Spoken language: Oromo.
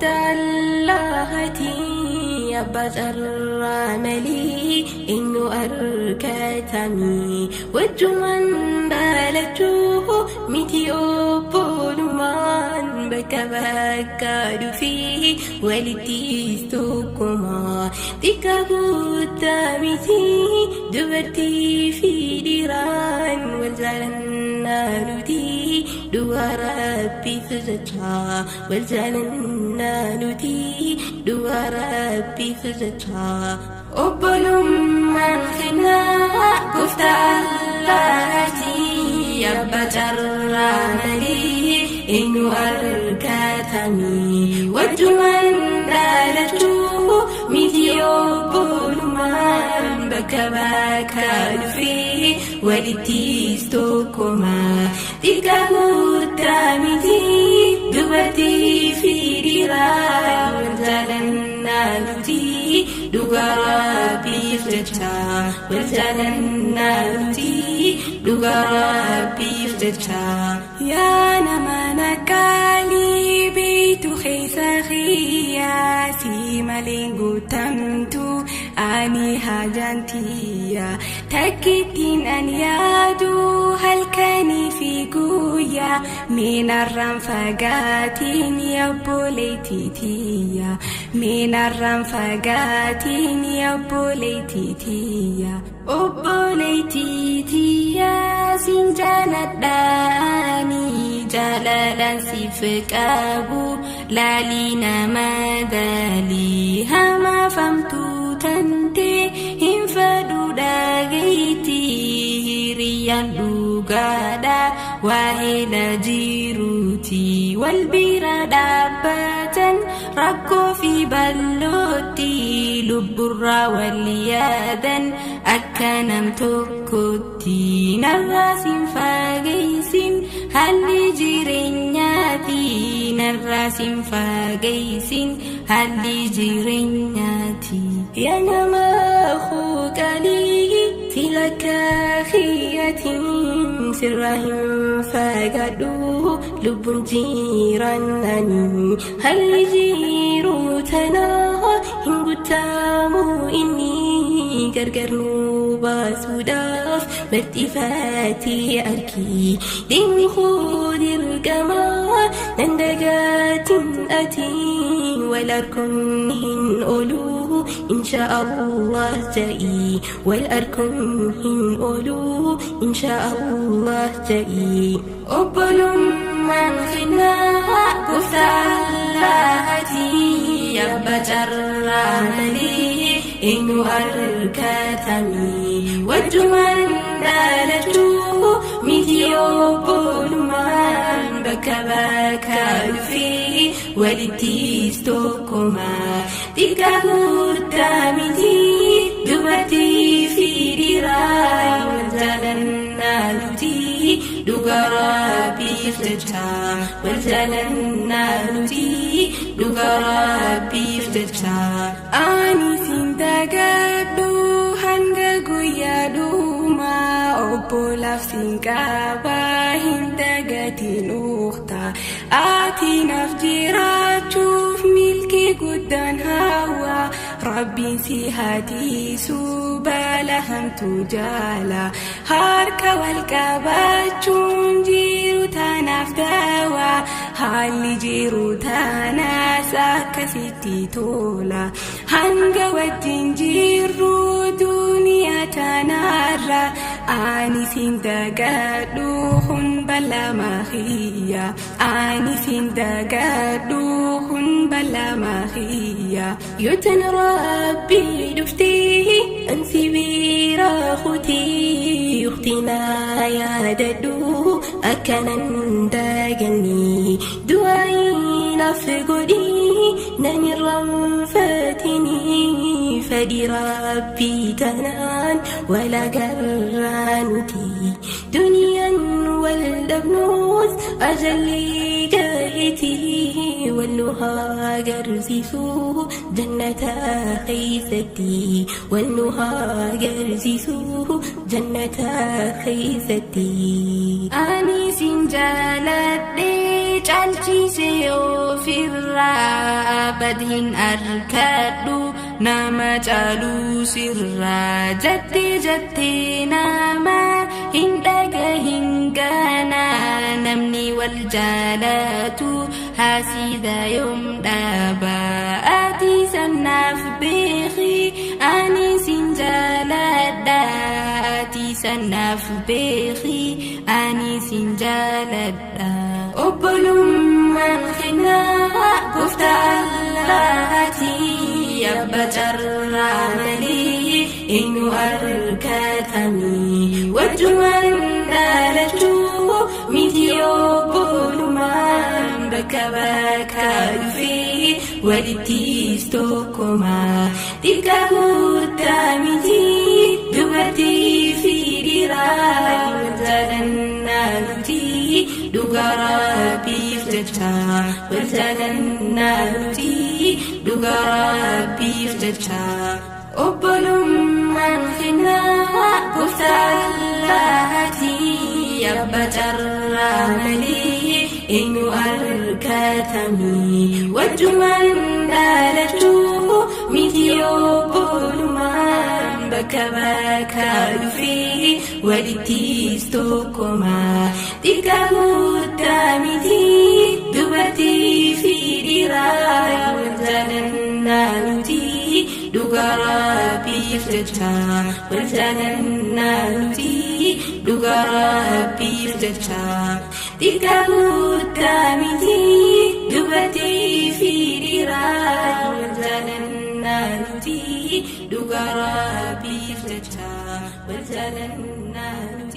Gooftaa Allaahati abbaa carraa malee eenyu argatami wajjumaan dhalachuu miti obbolummaan bakka bakka dhufee walittis tokkuma xiqqaa guddaa miti dubartii fi dhiiraan wal jaalannaa nuti dhugaa rabbiif jecha wal jaalannaa nuti dhugaa rabbiif jecha obbolummaan kennaa gooftaa Allaahati abbaa carraa malee eenyu argatami wajjumaan dhalachuu miti obbolummaan bakka bakka dhufee walittis tokkuma xiqqaa guddaa miti dubartii fi dhiiraa wal jaalannaa nuti dhugaa rabbiif jecha wal jaalannaa nuti dhugaa rabbiif jecha. Yaa nama naqqaalii beeytu keessa kiyyaa si maleen guutamtu ani haajaan tiyya takkittiin an yaadu halkanii fi guyyaa meenarraan fagaatiin obboleettii tiyya meenarraan fagaatiin obboleettii tiyya. Obboleettii tiyyaa siin jaaladhaani jaalalaan siif qabu laalii nama daalii hamaafamtuu tantee hin fedhu dhageetti hiriyyaan dhugaadha waa'ee jiruuti wal bira dhaabbatan rakkoo fi bal'ootti lubburraa wal yaadan akka nam tokkotti narraa sin fageessin haalli jireenyaati narraa sin fageessin haalli jireenyaati. Yaa nama qalii filakka kiyyatiin sirraa hin fagaadhu lubbuun jiraannani haalli jiru tanaa hin guutamu inni gargar nu baasuudhaaf marxifatee arki deemni koo dirqama nan dagatin ati wal arkuun hin oolu insha Allah ja'i wal arkuun hin oolu insha Allah ja'i obbolummaan kennaa gooftaa Allaahati abbaa carraa malee eenyu argatami wajjumaan dhalachuu miti obbolummaan bakka bakka dhufee walittis tokkuma xiqqaa guddaa miti dubartii fi dhiiraa wal jaalannaa nuti dhugaa rabbiif jecha wal jaalannaa nuti dhugaa rabbiif jecha. Ani siin dagadhu hanga guyyaa dhumaa obbolaaf siin qaba hin dagatiin uukta ati naaf jiraachuuf milkii guddaan hawwa rabbiin si hatiisu bala hamtuu jaala harka wal qabachuun jiru taanaaf dawaa haalli jiru taanaas akkasitti tola hanga wajjin jirru duniyaa tanaarra ani siin dagadhu kun bal'aa kiyya ani siin dagadhu kun bal'aa kiyya. Yoo tan rabbii dhuftee ansi bira kutii ukhtinaa yaadadhu akkanan daganni du'aayi naaf godhi nan irraanfatini fedhi rabbii tanaan wal agarraa nuti duniyaan wal dhabnus ajalli gaheeti wal nu haa agarsiisu jannata keessatti wal nu haa agarsiisu jannata keessatti. Ani sin jaaladhe. caalchise ofirraa badiin arkadhu nama caaluu sirraa jettee jettee nama hin dhagahin gana namni wal jaalatu haasida yoom dhaaba ati sanaaf beeki ani sin jaaladha ati sanaaf beeki ani sin jaaladha. Obbolummaan kennaa gooftaa Allaahati abba carraa malee eenyu argatanii wajjumaan dhalachuu miti obbolummaan bakka bakka dhufee walittis tokkomaa xiqqaa guddaa miti dubartii fi dhiiraa wal jaalannaa nuti dhugaa Rabbiif jecha wal jaalannaa nuti dhugaa Rabbiif jecha. Obbolummaan kennaa gooftaa Allaahati abba carraa malee eenyu argatanii wajjumaan dhalachuu miti obbolummaan bakka bakka dhufee walittis tokkomaa xiqqaa guddaa miti dubartii fi dhiiraa wal jaalannaa nuti dhugaa Rabbiif jecha wal jaalannaa nuti dhugaa Rabbiif jecha. Xiqqaa guddaa miti dubartii fi dhiiraa wal jaalannaa nuti dhugaa Rabbiif jecha wal jaalannaa nuti.